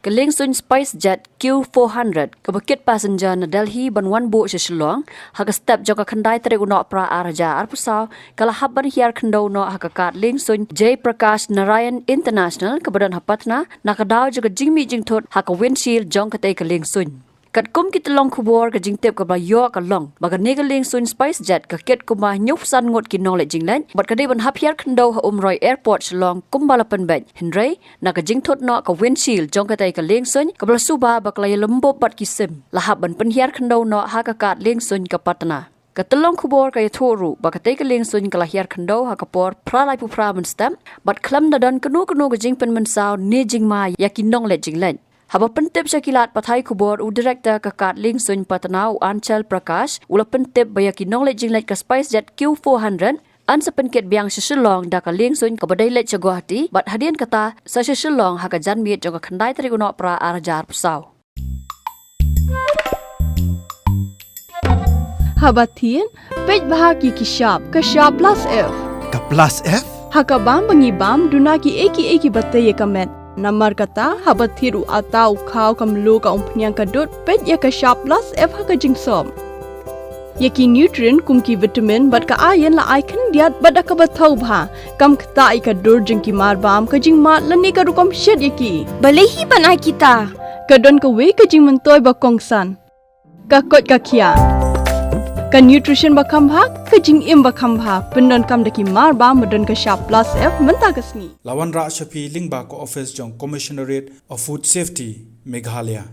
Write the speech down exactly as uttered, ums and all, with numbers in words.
Ka liengsuiñ SpiceJet Q four hundred kaba kit passenger na Delhi ban wan buh sha Shillong ha ka step jong ka khyndai tarik u Nohprah ar hajar arphew saw, ka la hap ban hiar khyndew noh ha ka kad liengsuiñ Jay Prakash Narayan International kaba don ha Patna, na ka daw jong ka jingmih jingthut ha ka windshield jong katei ka liengsuiñ. Katkum ki tyllong khubor, ka jingtip kaba la ïoh ka long ba kane ka liengsuiñ SpiceJet ka kit kumba hynñiewphew san ngut ki nongleit jingleit bad ka dei ban hap hiar khyndew ha Umroi Airport Shillong kumba la pynbeit, hynrei na ka jingthut noh ka windshield jong katei ka liengsuiñ kaba la suba ba ka la ïalum bup bad ki sim, la hap ban pynhiar khyndew noh ha ka kad liengsuiñ ka Patna. Ka tyllong khubor ka ïathuh ruh ba katei ka liengsuiñ ka la hiar khyndew ha ka por phra laiphew phra mynstep bad khlem da don kano kano ka jingpynmynsaw ne jingma ïa ki nongleit jingleit. Haba pyntip sha ki lad pathai khubor, u Director ka kad liengsuiñ Patna, u Anchal Prakash, u la pyntip ba ïa ki nongleit jingleit ka SpiceJet Q four hundred yn sa pynkit biang sha Shillong da ka liengsuiñ kaba dei leit sha Guwahati bad hadien kata sa sha Shillong ha ka janmiet jong ka khyndai tarik u Nohprah ar hajar arphew saw. Haba thied, peit bha ïa ki shap, ka shap plus F. Ka plus F? Ha ka bam ba ngi bam, duna kiei kiei kiba tei ïa ka met. Namar kata, haba thied u atta, u khaw, ka mluh, ka umphniang, ka dud, peit ïa ka shap plus F ha ka jingsop. Ïa ki nutrient kum ki vitamin bad ka iron la ai khyndiat bad da kaba thaw bha. Kam ktah ïa ka dur jong ki mar bam, ka jingmad lane ka rukom shet ïa ki. Balei hi ban ai kita? Ka don kawei ka jingmyntoi ba kongsan. Ka koit ka khiah. Ka nutrition ba kham bha, ka jingim ba kham bha, pyndonkam da ki mar bam ba don ka shap plus F mynta ka sngi. La wanrah sha phi lyngba ka office jong Commissionerate of Food Safety, Meghalaya.